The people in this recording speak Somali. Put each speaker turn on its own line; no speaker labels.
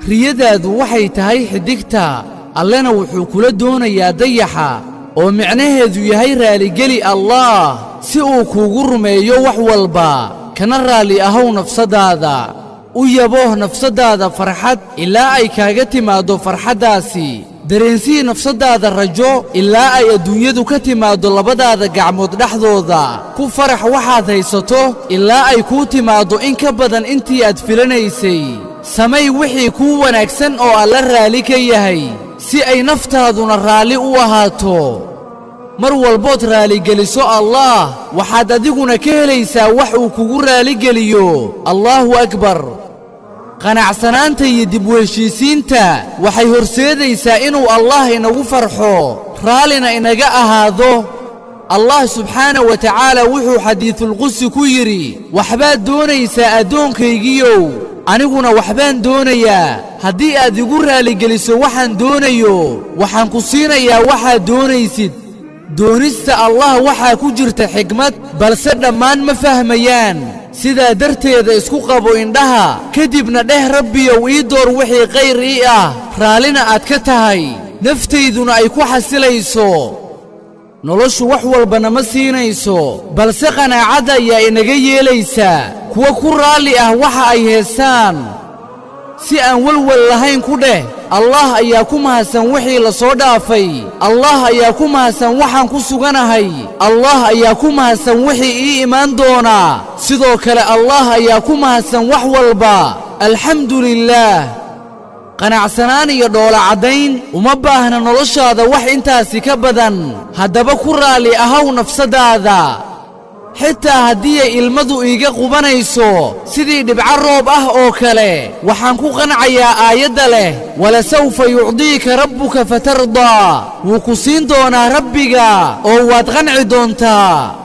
Riyadaadu waxay tahay xiddigta, Allena wuxuu kula doonayaa dayaxa, oo micnaheedu yahay raaligeli Allaah si uu kuugu rumeeyo wax walba. Kana raalli ahow nafsaddaada. U yabooh nafsaddaada farxad ilaa ay kaaga timaaddo farxaddaasi. Dareensii nafsaddaada rajo ilaa ay adduunyadu ka timaaddo labadaada gacmood dhexdooda. Ku farax waxaad haysato ilaa ay kuu timaaddo in ka badan intii aad filanaysay. Samay wixii kuu wanaagsan oo Alla raalli ka yahay, si ay naftaaduna raalli u ahaato. Mar walbood raaligeliso Allaah, waxaad adiguna ka helaysaa wax uu kugu raaligeliyo. Allaahu akbar. Qanacsanaanta iyo dib u heshiisiinta waxay horseedaysaa inuu Allaah inagu farxo, raallina inaga ahaado. Allah subxaana wa tacaala wuxuu xadiisulqudsi ku yidhi: "Waxbaad doonaysaa, addoonkaygiyow, aniguna waxbaan doonayaa. Haddii aad igu raaligeliso waxaan doonayo, waxaan ku siinayaa waxaad doonaysid." Doonista Allah waxaa ku jirta xigmad, balse dhammaan ma fahmayaan. Sidaa darteeda isku qabo indhaha, kadibna dheh: "Rabbiyow, ii door wixii khayr ii ah, raallina aad ka tahay, naftayduna ay ku xasilayso." Noloshu wax walba nama siinayso, balse qanaacadda ayaa inaga yeelaysaa kuwa ku raalli ah waxa ay heestaan. Si aan welwel lahayn ku dheh: "Allah ayaa ku mahadsan wixii la soo dhaafay. Allah ayaa ku mahadsan waxaan ku suganahay. Allah ayaa ku mahadsan wixii ii imaan doonaa. Sidoo kale Allah ayaa ku mahadsan wax walba. Alxamdu lilaah." Qanacsanaan iyo dhoola caddayn uma baahna noloshaada wax intaasi ka badan. Haddaba ku raalli ahaw nafsaddaada, xitaa haddii ay ilmadu iiga qubanayso sidii dhibco roob ah oo kale. Waxaan ku qancayaa aayadda leh: "ولسوف يعطيك ربك فترضى." Wuu ku siin doonaa Rabbiga oo waad qanci doontaa.